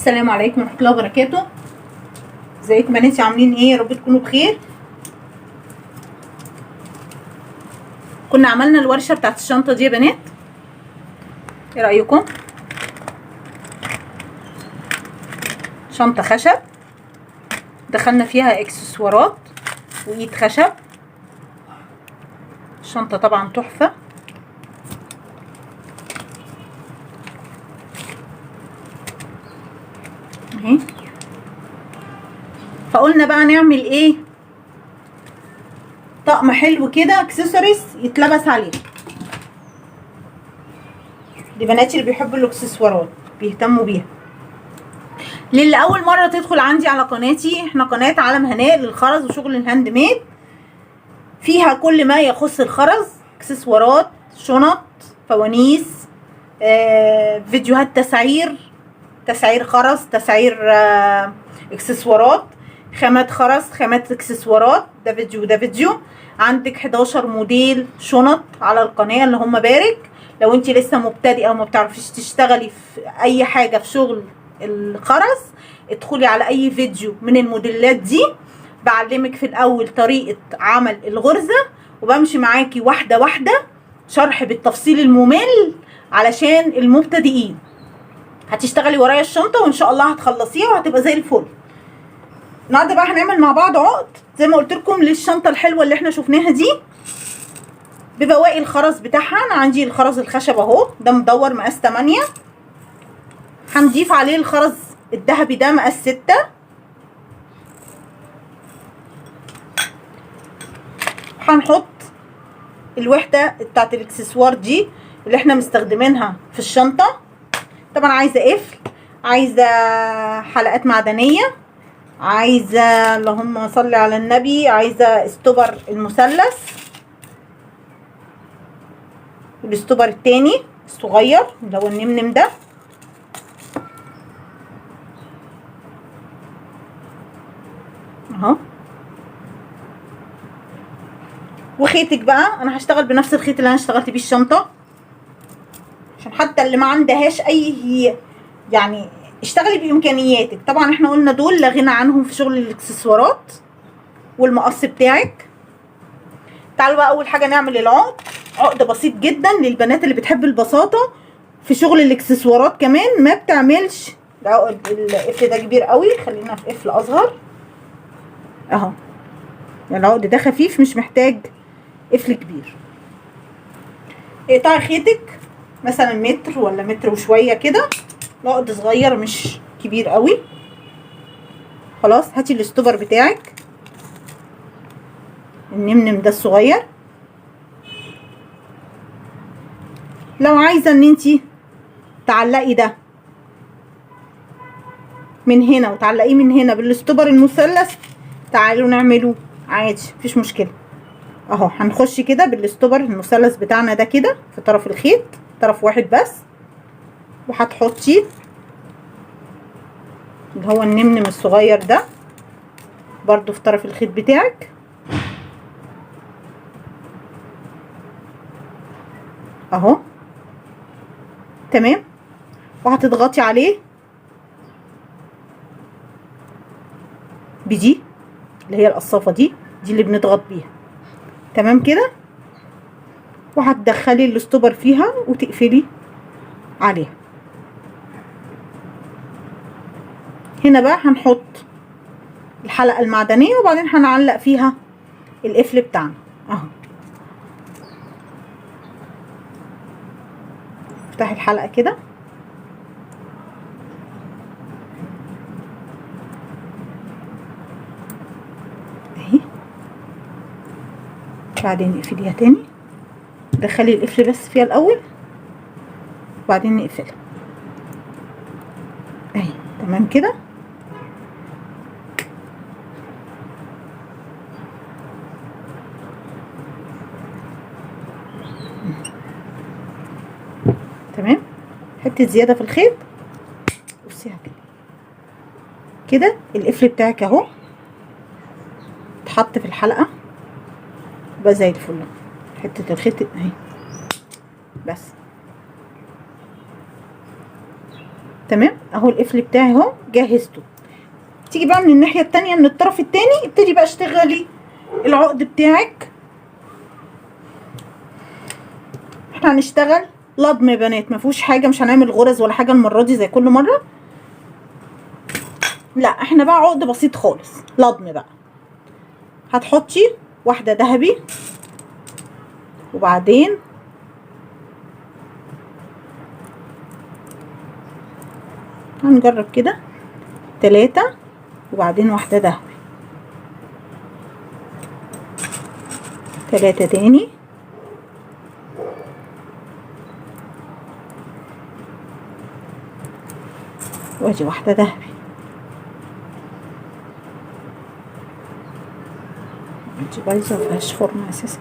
السلام عليكم ورحمة الله وبركاته. ازيكم بناتي، عاملين ايه؟ يا رب تكونوا بخير. كنا عملنا الورشة بتاعت الشنطة دي يا بنات، ايه رايكم؟ شنطه خشب دخلنا فيها اكسسوارات وايد خشب. الشنطة طبعا تحفة. اهي. فقلنا بقى نعمل ايه؟ طقم حلو كده اكسسوارز يتلبس عليه. دي بناتي اللي بيحبوا الاكسسوارات بيهتموا بيها. للي اول مرة تدخل عندي على قناتي، احنا قناة عالم هناء للخرز وشغل ال handmade، فيها كل ما يخص الخرز، اكسسوارات، شنط، فوانيس، فيديوهات تسعير، تسعير خرز، تسعير اكسسوارات، خامات خرز، خامات اكسسوارات. ده فيديو وده فيديو. عندك 11 موديل شنط على القناة، اللي هم بارك. لو انت لسه مبتدئة وما بتعرفيش تشتغلي في اي حاجة في شغل الخرز، ادخلي على اي فيديو من الموديلات دي. بعلمك في الاول طريقه عمل الغرزه، وبمشي معاكي واحدة واحدة، شرح بالتفصيل الممل علشان المبتدئين. هتشتغلي ورايا الشنطة وان شاء الله هتخلصيها وهتبقى زي الفل. النهارده بقى هنعمل مع بعض عقد زي ما قلت لكم للشنطه الحلوة اللي احنا شفناها دي، ببواقي الخرز بتاعها. انا عندي الخرز الخشب اهو، ده مدور مقاس 8، هنضيف عليه الخرز الذهبي ده مقاس 6. هنحط الوحدة بتاعت الاكسسوار دي اللي احنا مستخدمينها في الشنطة. طبعا عايزه قفل، عايزه حلقات معدنية، عايزه اللهم صل على النبي، عايزه stopper المثلث وال stopper التاني الصغير اللي هو النمنم ده. اهو. وخيطك بقى، انا هشتغل بنفس الخيط اللي انا اشتغلت بيه الشنطة، عشان حتى اللي ما عندهاش اي يعني اشتغلي بامكانياتك. طبعا احنا قلنا دول لا غنى عنهم في شغل الاكسسوارات. والمقص بتاعك. تعالوا بقى اول حاجة نعمل العقد. عقد بسيط جدا للبنات اللي بتحب البساطة في شغل الاكسسوارات، كمان ما بتعملش العقد. القفل ده كبير قوي، خلينا في قفل اصغر اهو. يعني العقد ده خفيف مش محتاج قفل كبير. اقطعي خيطك مثلا متر ولا متر وشوية كده، العقد صغير مش كبير قوي. خلاص هاتي ال stopper بتاعك النمنم ده الصغير. لو عايزه ان انتي تعلقي ده من هنا وتعلقيه من هنا بال stopper المثلث، تعالوا نعمله عادي مفيش مشكلة. اهو هنخش كده بال stopper المثلث بتاعنا ده كده في طرف الخيط، طرف واحد بس، وهتحطي اللي هو النمنم الصغير ده برضو في طرف الخيط بتاعك اهو. تمام. وهتضغطي عليه بدي اللي هي القصافه دي، دي اللي بنضغط بيها. تمام كده. وهتدخلي ال stopper فيها وتقفلي عليها. هنا بقى هنحط الحلقة المعدنية، وبعدين هنعلق فيها القفل بتاعنا اهو. افتحي الحلقة كده، اهي، بعدين اقفليها تاني. دخلي القفل بس فيها الاول وبعدين نقفلها اهي. تمام كده. تمام. حتة زيادة في الخيط قصيها كده كده. القفل بتاعك اهو اتحط في الحلقة بقى زي الفل. حتة الخيط اهي بس. تمام اهو القفل بتاعي اهو جهزته. تيجي بقى من الناحية التانية من الطرف التاني، ابتدي بقى اشتغلي العقد بتاعك. احنا هنشتغل لضم يا بنات، ما فيهوش حاجة، مش هنعمل غرز ولا حاجة المرة دي زي كل مرة، لا احنا بقى عقد بسيط خالص لضم بقى. هتحطي واحدة ذهبي، وبعدين هنجرب كده 3، وبعدين واحدة ذهبي، 3 تاني، وادي واحدة ذهبي. دي بايظة مفيهاش خرم اساسا.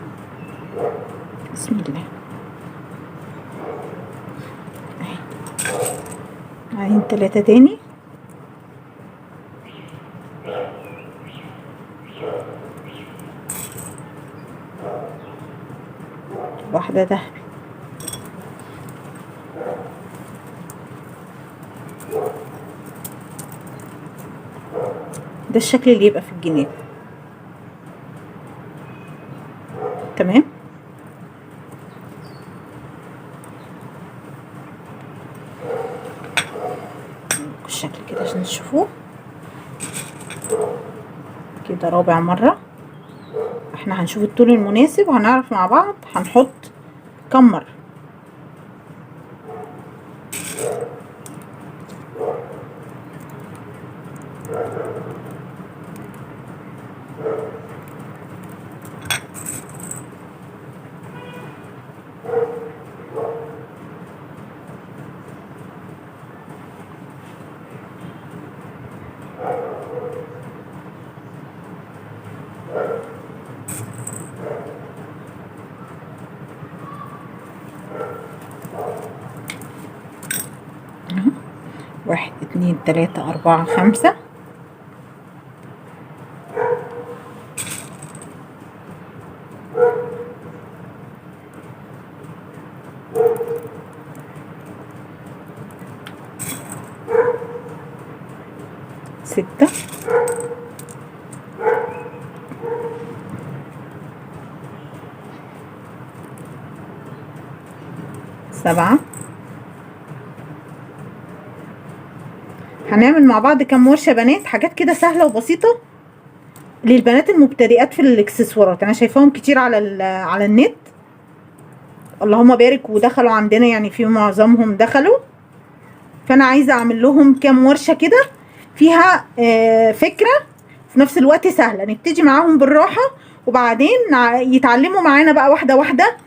بسم الله. اهي عين 3 تاني، واحدة ذهبي. ده الشكل اللي يبقى في الجناب. تمام. الشكل كده عشان تشوفوه كده. رابع مرة احنا هنشوف الطول المناسب وهنعرف مع بعض هنحط كم مرة. واحد 2 3 4 5، 6، 7. هنعمل مع بعض كام ورشه بنات، حاجات كده سهلة وبسيطة للبنات المبتدئات في الاكسسوارات. انا شايفاهم كتير على النت، اللهم بارك، ودخلوا عندنا يعني في معظمهم دخلوا، فانا عايزه اعمل لهم كام ورشه كده فيها فكرة في نفس الوقت سهلة، نبتدي معاهم بالراحة وبعدين يتعلموا معانا بقى واحدة واحدة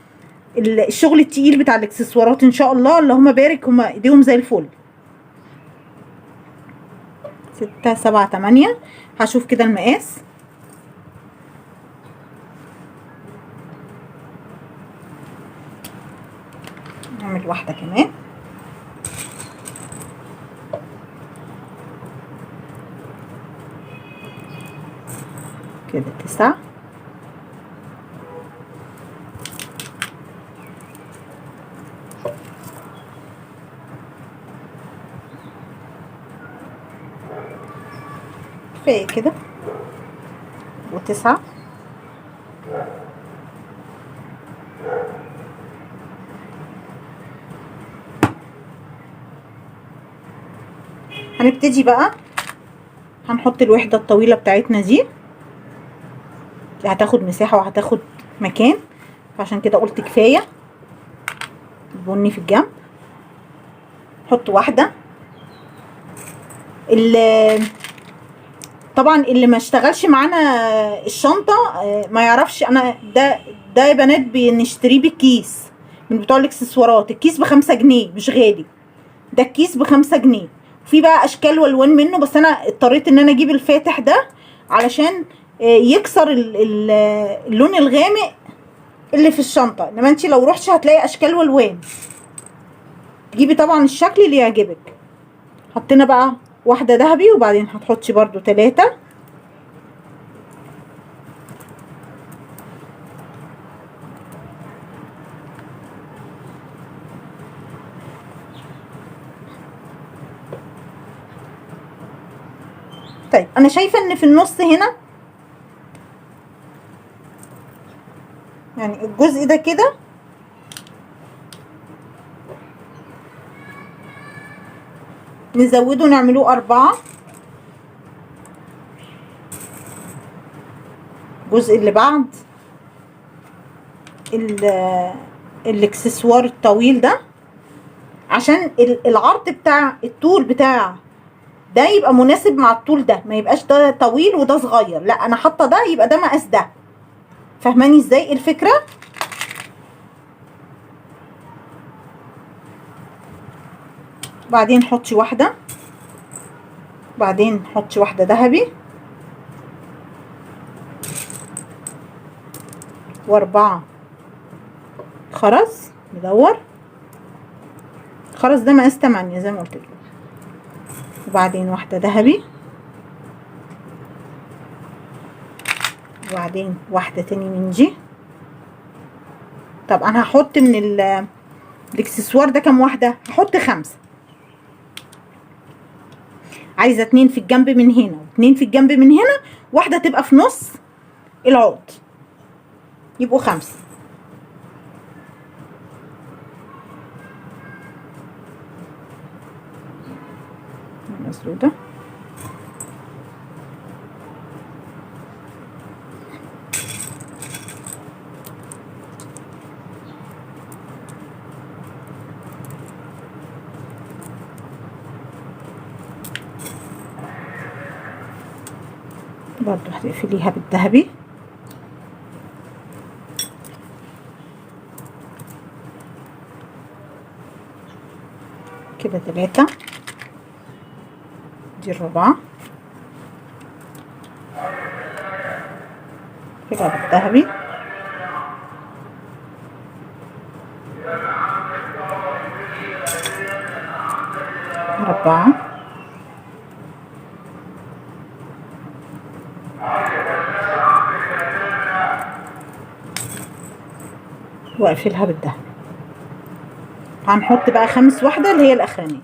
الشغل التقيل بتاع الاكسسوارات ان شاء الله. اللهم بارك، هما ايديهم زي الفل. 6 7 8. هشوف كده المقاس. نعمل واحدة كمان. كده 9. كفاية كده. و9. هنبتدي بقى، هنحط الوحدة الطويلة بتاعتنا دي، هتاخد مساحة وهتاخد مكان، فعشان كده قلت كفاية البني في الجنب. حط واحدة. طبعا اللي ما اشتغلش معانا الشنطة ما يعرفش. انا ده يا بنات بنشتريه بالكيس من بتوع الاكسسوارات، الكيس ب5 جنيه، مش غالي، ده الكيس ب5 جنيه. في بقى اشكال والوان منه، بس انا اضطريت ان انا اجيب الفاتح ده علشان يكسر اللون الغامق اللي في الشنطة. انما انت لو روحتي هتلاقي اشكال والوان، تجيبي طبعا الشكل اللي يعجبك. حطينا بقى واحدة ذهبي، وبعدين هتحطي برضو 3. طيب انا شايفه ان في النص هنا يعني الجزء ده كده نزوده نعملوه 4. الجزء اللي بعد الاكسسوار الطويل ده عشان العرض بتاع الطول بتاع ده يبقى مناسب مع الطول ده، ما يبقاش ده طويل وده صغير، لا انا حاطه ده يبقى ده مقاس ده. فاهماني ازاي الفكرة؟ بعدين حطي واحدة، بعدين حطي واحدة ذهبي، و4 خرز مدور. خرز ده مقاس 8 زي ما قلت لكم. وبعدين واحدة ذهبي، وبعدين واحدة تاني من دي. طب انا هحط من الاكسسوار ده كام واحدة؟ هحط 5. عايزه 2 في الجنب من هنا و2 في الجنب من هنا، واحدة تبقى في نص العقد، يبقوا 5. مسدودة. برضو هتقفليها بالذهبي. كده 3، دي الرابعة كده بالذهبي. 4، واقفلها بالذهبي. هنحط بقى 5 واحدة اللي هي الأخرانية.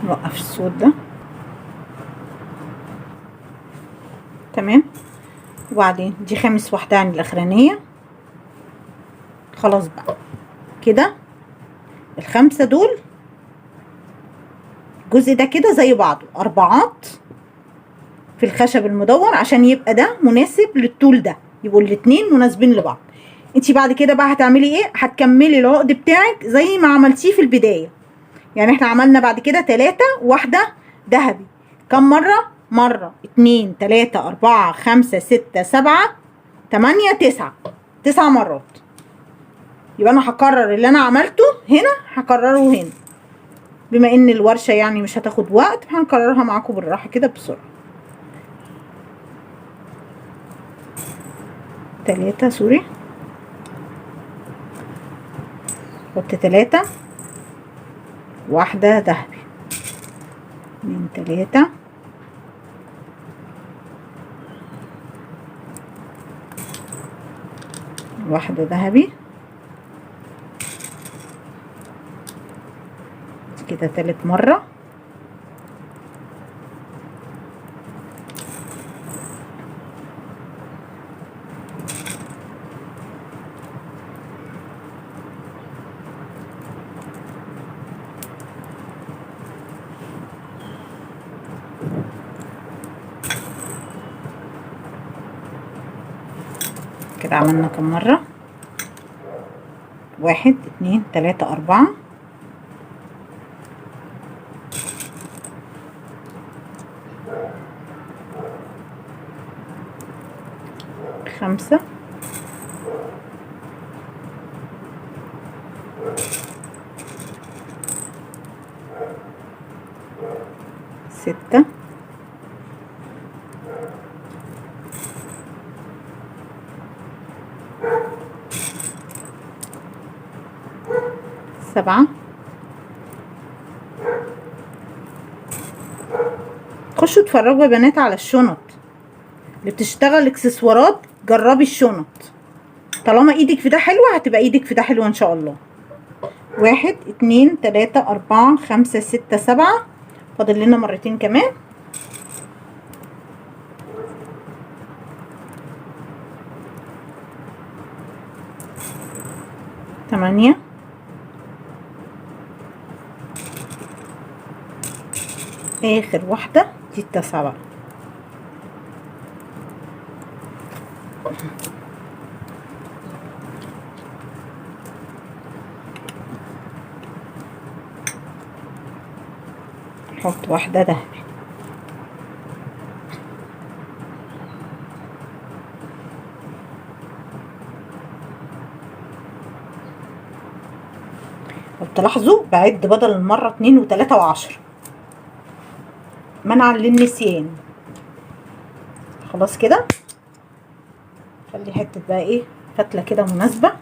نوقف الصوت ده. تمام. وبعدين دي 5 واحدة عن الأخرانية. خلاص بقى كده ال5 دول الجزء ده كده زي بعضه، 4 في الخشب المدور عشان يبقى ده مناسب للطول ده، يبقوا الاتنين مناسبين لبعض. انتي بعد كده بقى هتعملي ايه؟ هتكملي العقد بتاعك زي ما عملتيه في البداية. يعني احنا عملنا بعد كده 3 واحدة ذهبي. كم مرة؟ مرة، 2 3 4 5 6 7 8 9، 9 مرات. يبقى انا هكرر اللي انا عملته هنا هكرره هنا، بما ان الورشة يعني مش هتاخد وقت هنكررها معاكم بالراحة كده بسرعة. 3 سوري، حط 3 واحدة ذهبي، 2 3 واحدة ذهبي كده تالت مرة. كده عملنا كم مرة؟ 1 2 3 4. 5 6 7. خشوا اتفرجوا يا بنات على الشنط اللي بتشتغل اكسسوارات، جربي الشنط. طالما ايدك في ده حلوة هتبقى ايدك في ده حلوة ان شاء الله. 1 2 3 4 5 6 7، فاضل لنا مرتين كمان. 8، اخر واحدة دي 9 بقى. نحط واحدة دهبي. لو تلاحظوا بعد بدل المرة 2 و3 و10 منعا للنسيان. خلاص كده خلي حتة بقى ايه فتلة كده مناسبة.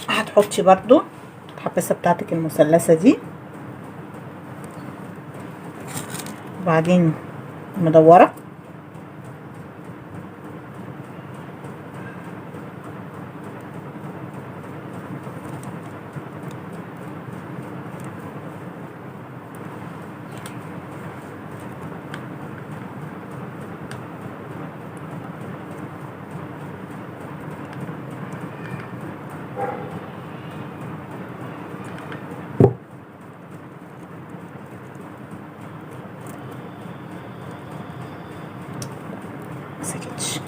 هتحطي برضو الحباسة بتاعتك المثلثة دي، وبعدين مدورة. سكتش.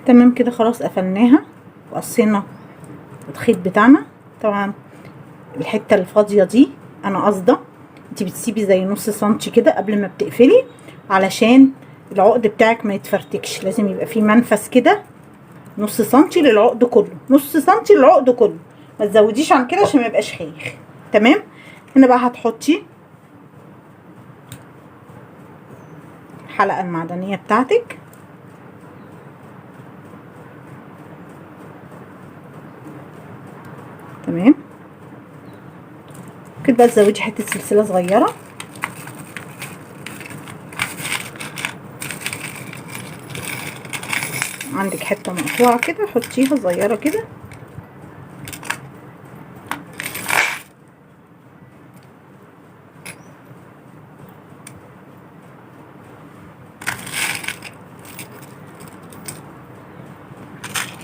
تمام كده خلاص قفلناها وقصينا الخيط بتاعنا. طبعا الحتة الفاضيه دي انا قصده انت بتسيبي زي نص سنتي كده قبل ما بتقفلي علشان العقد بتاعك ما يتفرتكش. لازم يبقى فيه منفذ كده نص سنتي للعقد كله، نص سنتي للعقد كله، ما تزوديش عن كده عشان ما يبقاش خايخ. تمام. هنا بقى هتحطي الحلقة المعدنية بتاعتك. تمام. ممكن بقى تزودي حتة سلسلة صغيرة. عندك حتة مقطوعة كده حطيها صغيرة كده.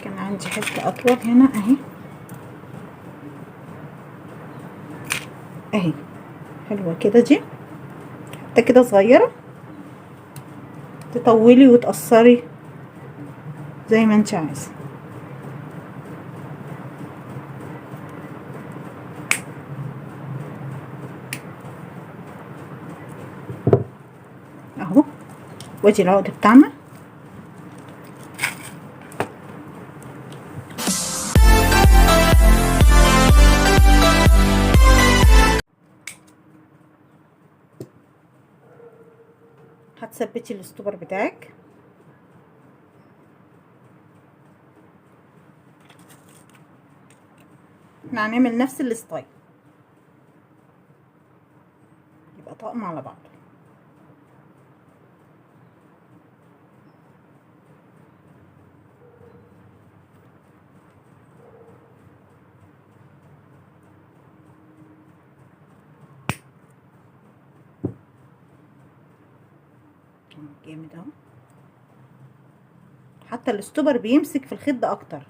كان عندي حتة اطول هنا اهي اهي، حلوة كده دي، حتة كده صغيرة تطولي وتقصري زي ما انت عايزه. اهو وادي العقد بتاعنا. هتثبتي الاستوبر بتاعك. احنا هنعمل نفس ال style، يبقى طقم على بعضه. جامد اهو، حتى ال stopper بيمسك في الخيط ده اكتر.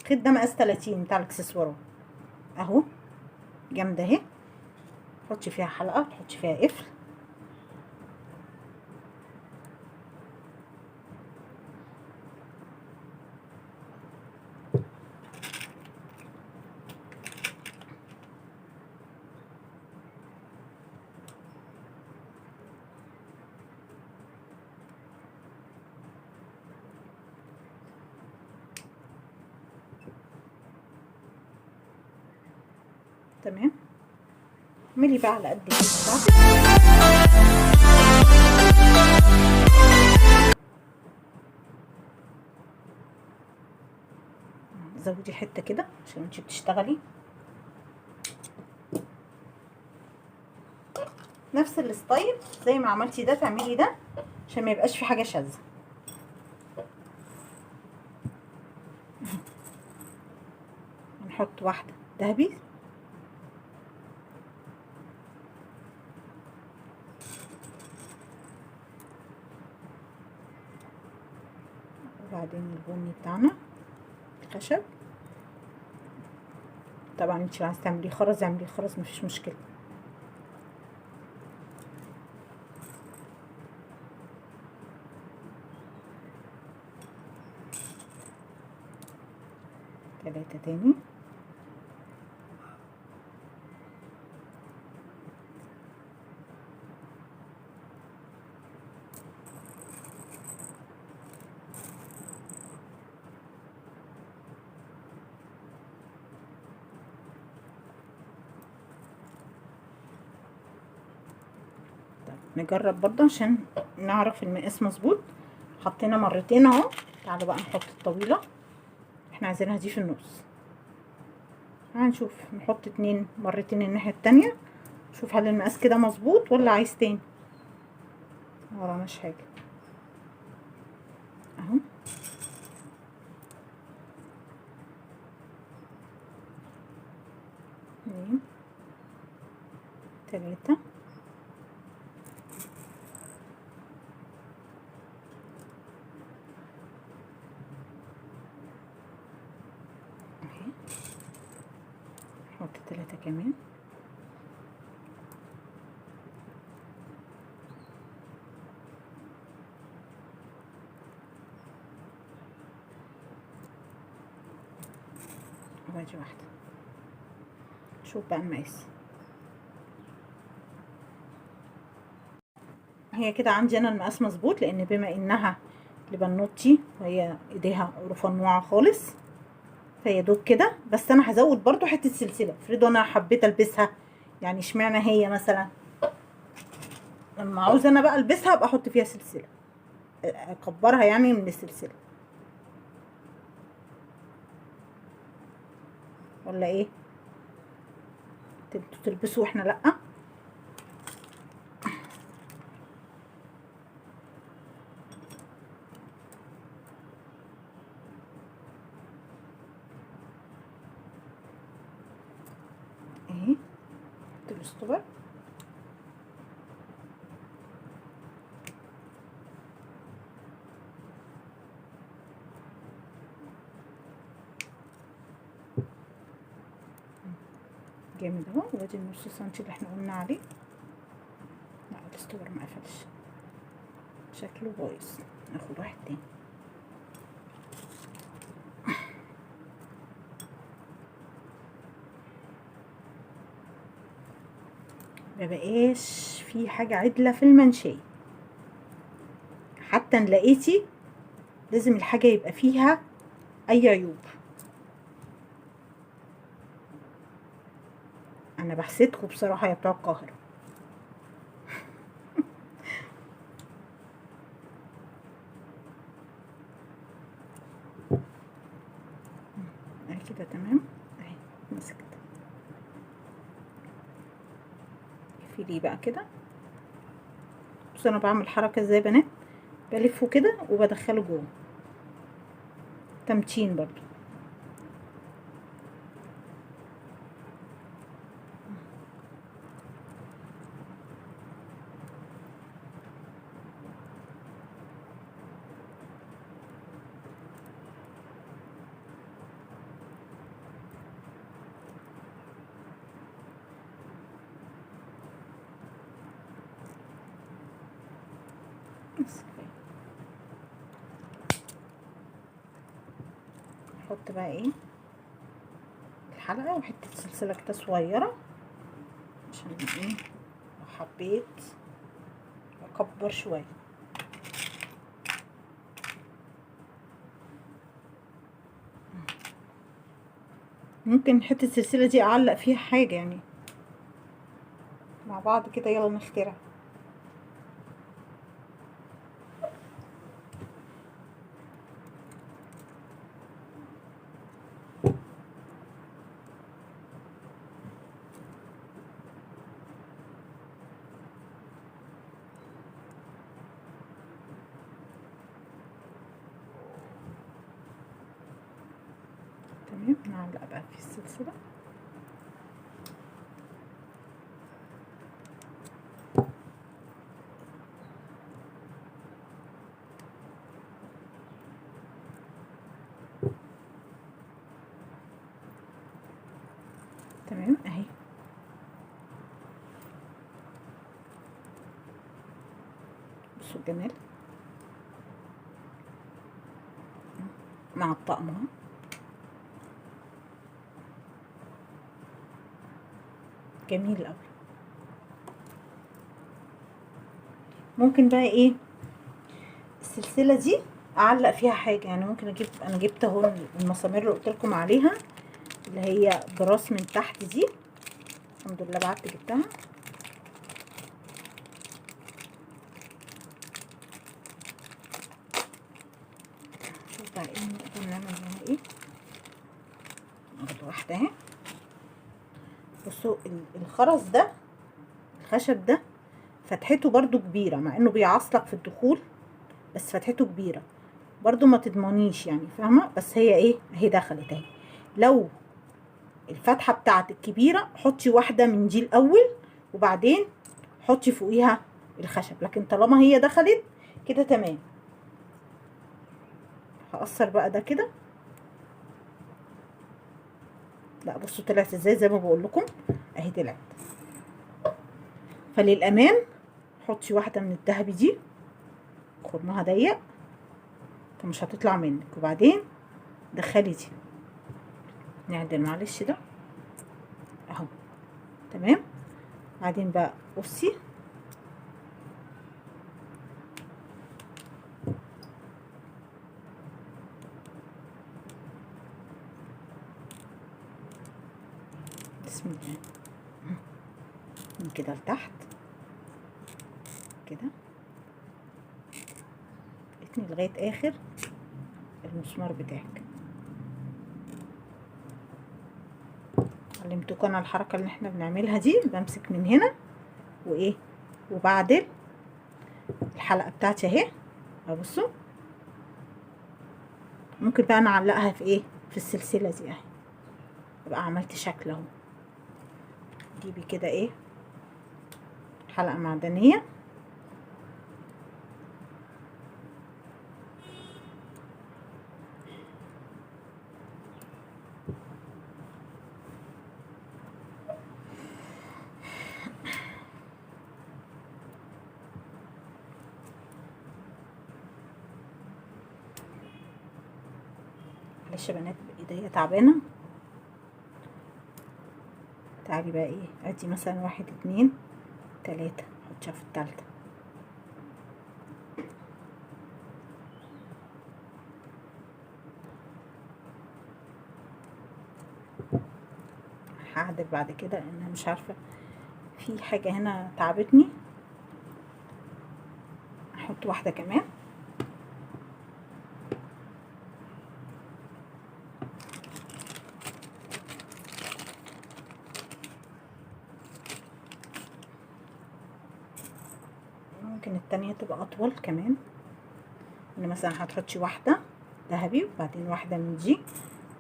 الخيط ده مقاس 30 بتاع الاكسسوارات اهو، جامدة اهي. تحطي فيها حلقة، تحطي فيها قفل. تمام. اعملي بقى على قد الكيس بتاعتك. زودي زودي حتة كده عشان انتي بتشتغلي. نفس ال style زي ما عملتي ده تعملي ده عشان ما يبقاش في حاجة شاذة. هنحط واحدة ذهبي، وبعدين البني بتاعنا الخشب. طبعا انت لو عايزه تعمليه خرز اعمليه خرز، مفيش مشكلة. تلاتة تاني، نجرب برضه عشان نعرف المقاس مظبوط. حطينا مرتين اهو. تعالوا بقى نحط الطويلة، احنا عايزينها دي في النص. هنشوف نحط 2 مرتين الناحية التانية، نشوف هل المقاس كده مظبوط ولا عايز تاني. ما وراناش حاجة اهو. اتنين تلاتة، نحط 3 كمان. وادي واحدة. شوف بقى المقاس. هي كده عندي انا المقاس مظبوط، لان بما انها لبنوتي وهي ايديها رفنوعة خالص فهي دوب كده. بس انا هزود برضو حتة سلسلة. افرضوا انا حبيت البسها، يعني اشمعنى هي مثلا لما عاوزه انا بقى البسها ابقى احط فيها سلسلة، اكبرها يعني من السلسلة، ولا ايه؟ انتوا تلبسوا واحنا لا. اهي الاستوبر. جامد اهو. وادي النص سنتي اللي احنا قلنا عليه. لا الاستوبر ما قفلش، شكله بايظ. ناخد واحد تاني. ما بقاش في حاجة عدلة في المنشية، حتى ان لقيتي لازم الحاجة يبقى فيها اي عيوب. انا بحسدكم بصراحة يا بتوع القاهرة. اهي كده تمام، اهي مسكت. ليه بقى كده؟ بصوا انا بعمل حركة ازاي يا بنات، بلفه كده وبدخله جوه تمتين برضو. بس كفاية. نحط بقى ايه الحلقة وحتة سلسلة كده صغيرة عشان ايه لو حبيت اكبر شوية. ممكن حتة السلسلة دي اعلق فيها حاجة يعني مع بعض كده. يلا نخترع. نعلق بقى في السلسلة. تمام اهي. بصوا الجمال مع الطقم اهو. جميل قوي. ممكن بقى ايه السلسلة دي اعلق فيها حاجة، يعني ممكن اجيب، انا جبت اهو المسامير اللي قلت لكم عليها اللي هي براس من تحت دي، الحمد لله بعت جبتها. شوف بقى ايه نقدر نعمل بيها ايه. ناخد واحدة اهي. بصوا الخرز ده، الخشب ده فتحته برضو كبيرة، مع انه بيعصلك في الدخول بس فتحته كبيرة برضو، ما تضمنيش يعني، فاهمه؟ بس هي ايه اهي دخلت اهي. لو الفتحة بتاعتك كبيرة حطي واحدة من دي الاول وبعدين حطي فوقيها الخشب، لكن طالما هي دخلت كده تمام. هقصر بقى ده كده. لا بصوا طلعت ازاي، زي ما بقول لكم اهي طلعت. فللامان حطي واحدة من الذهبي دي، خرمها ضيق فمش هتطلع منك، وبعدين دخلي دي. نعدل معلش ده اهو تمام. بعدين بقى قصي بسم الله من كده لتحت كده، اتني لغاية اخر المسمار بتاعك. علمتكم انا الحركة اللي احنا بنعملها دي، بمسك من هنا وايه وبعدل الحلقة بتاعتي اهي. بصوا ممكن بقى نعلقها في ايه، في السلسلة دي اهي، يبقى عملت شكل اهو. جيبي كده ايه حلقة معدنية، معلش يا بنات ايديا تعبانة. تعالي بقى ايه، ادي مثلا 1 2 3، حطيها في التالتة. هعدل بعد كده لان انا مش عارفه في حاجة هنا تعبتني. احط واحدة كمان. ممكن التانية تبقى اطول كمان، ان مثلا هتحطي واحدة ذهبي وبعدين واحدة من دي،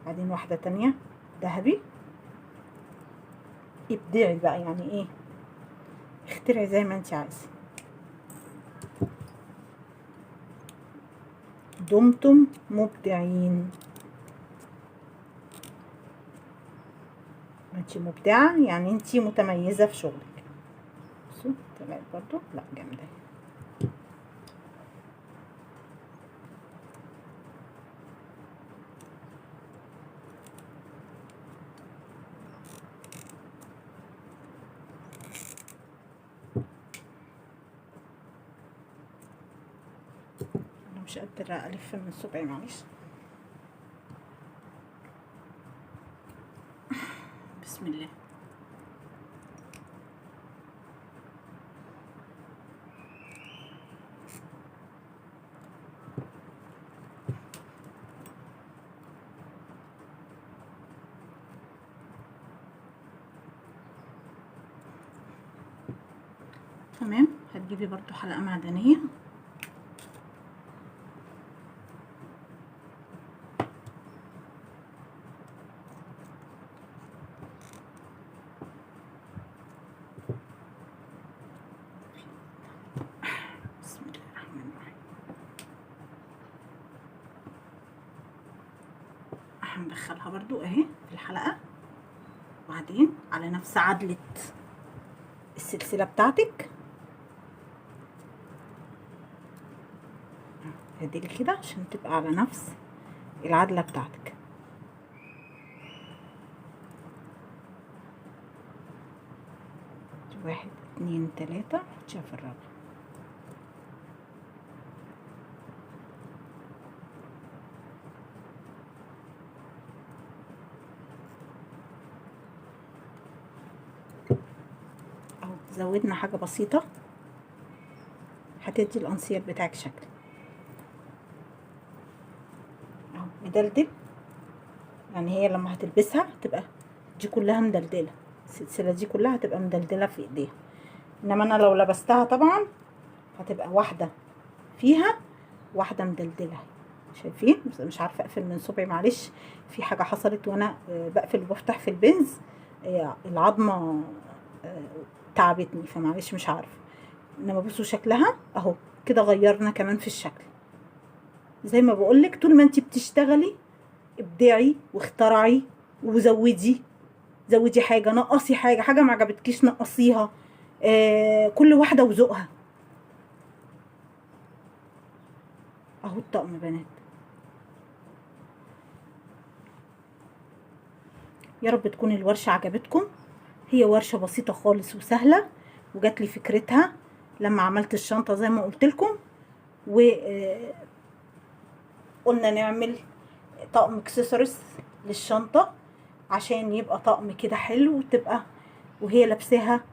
بعدين واحدة تانية ذهبي. ابدعي بقى، يعني ايه، اخترعي زي ما انت عايزة. دمتم مبدعين. انت مبدعة يعني انت متميزة في شغلك. بصوا طلعت برضو لا جامدة. انا مش قادرة الف من صبعي معلش. بسم الله. تمام. هتجيبي برضو حلقة معدنية، هندخلها برضو اهي في الحلقة، وبعدين على نفس عدلة السلسلة بتاعتك هديلي كده عشان تبقى على نفس العدلة بتاعتك. واحد اتنين تلاتة، حطيها في الرابعة. اهو زودنا حاجة بسيطة هتدي الانسيال بتاعك شكل اهو مدلدل. يعني هي لما هتلبسها تبقى دي كلها مدلدلة، السلسلة دي كلها هتبقى مدلدلة في ايديها. انما انا لو لبستها طبعا هتبقى واحدة فيها واحدة مدلدلة. شايفين؟ بس مش عارفة اقفل من صبعي، معلش في حاجة حصلت وانا بقفل وبفتح في البنز، العظمة تعبتني فمعلش مش عارفة. انما بصوا شكلها اهو كده، غيرنا كمان في الشكل. زي ما بقولك طول ما انتي بتشتغلي ابدعي واخترعي وزودي، زودي حاجة، نقصي حاجة، حاجة ما عجبتكيش نقصيها، كل واحدة وذوقها. اهو الطقم بنات، يا رب تكون الورشة عجبتكم. هي ورشة بسيطة خالص وسهلة، وجات لي فكرتها لما عملت الشنطة زي ما قلت لكم، و قلنا نعمل طقم اكسسوارز للشنطة عشان يبقى طقم كده حلو، وتبقى وهي لابساها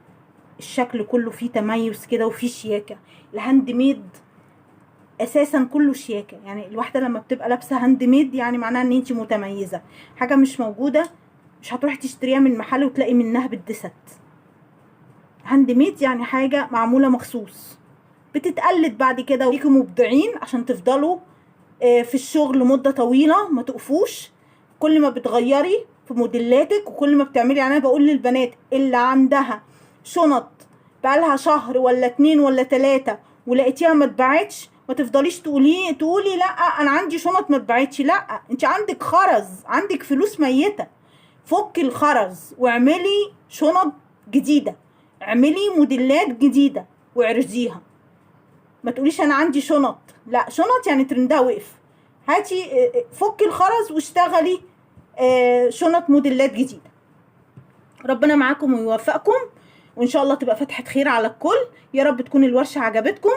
الشكل كله فيه تميز كده وفيه شياكة. ال handmade اساسا كله شياكة، يعني الواحدة لما بتبقى لابسة handmade يعني معناها ان انتي متميزة، حاجة مش موجودة مش هتروحي تشتريها من محل وتلاقي منها بالدست. handmade يعني حاجة معمولة مخصوص بتتقلد بعد كده. وليكم مبدعين عشان تفضلوا في الشغل مدة طويلة، ما تقفوش. كل ما بتغيري في موديلاتك وكل ما بتعملي، يعني انا بقول للبنات اللي عندها شنط بقالها شهر ولا 2 ولا 3 ولقيتيها ما اتباعتش، ما تفضليش تقولي لا انا عندي شنط ما اتباعتش. لا، انت عندك خرز، عندك فلوس ميتة، فكي الخرز واعملي شنط جديدة، اعملي موديلات جديدة واعرضيها. ما تقوليش انا عندي شنط، لا شنط يعني ترندها وقف. هاتي فكي الخرز واشتغلي شنط موديلات جديدة. ربنا معاكم ويوفقكم، وان شاء الله تبقى فتحة خير على الكل. يا رب تكون الورشة عجبتكم،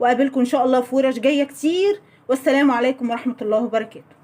وقابلكم ان شاء الله في ورش جاية كتير. والسلام عليكم ورحمة الله وبركاته.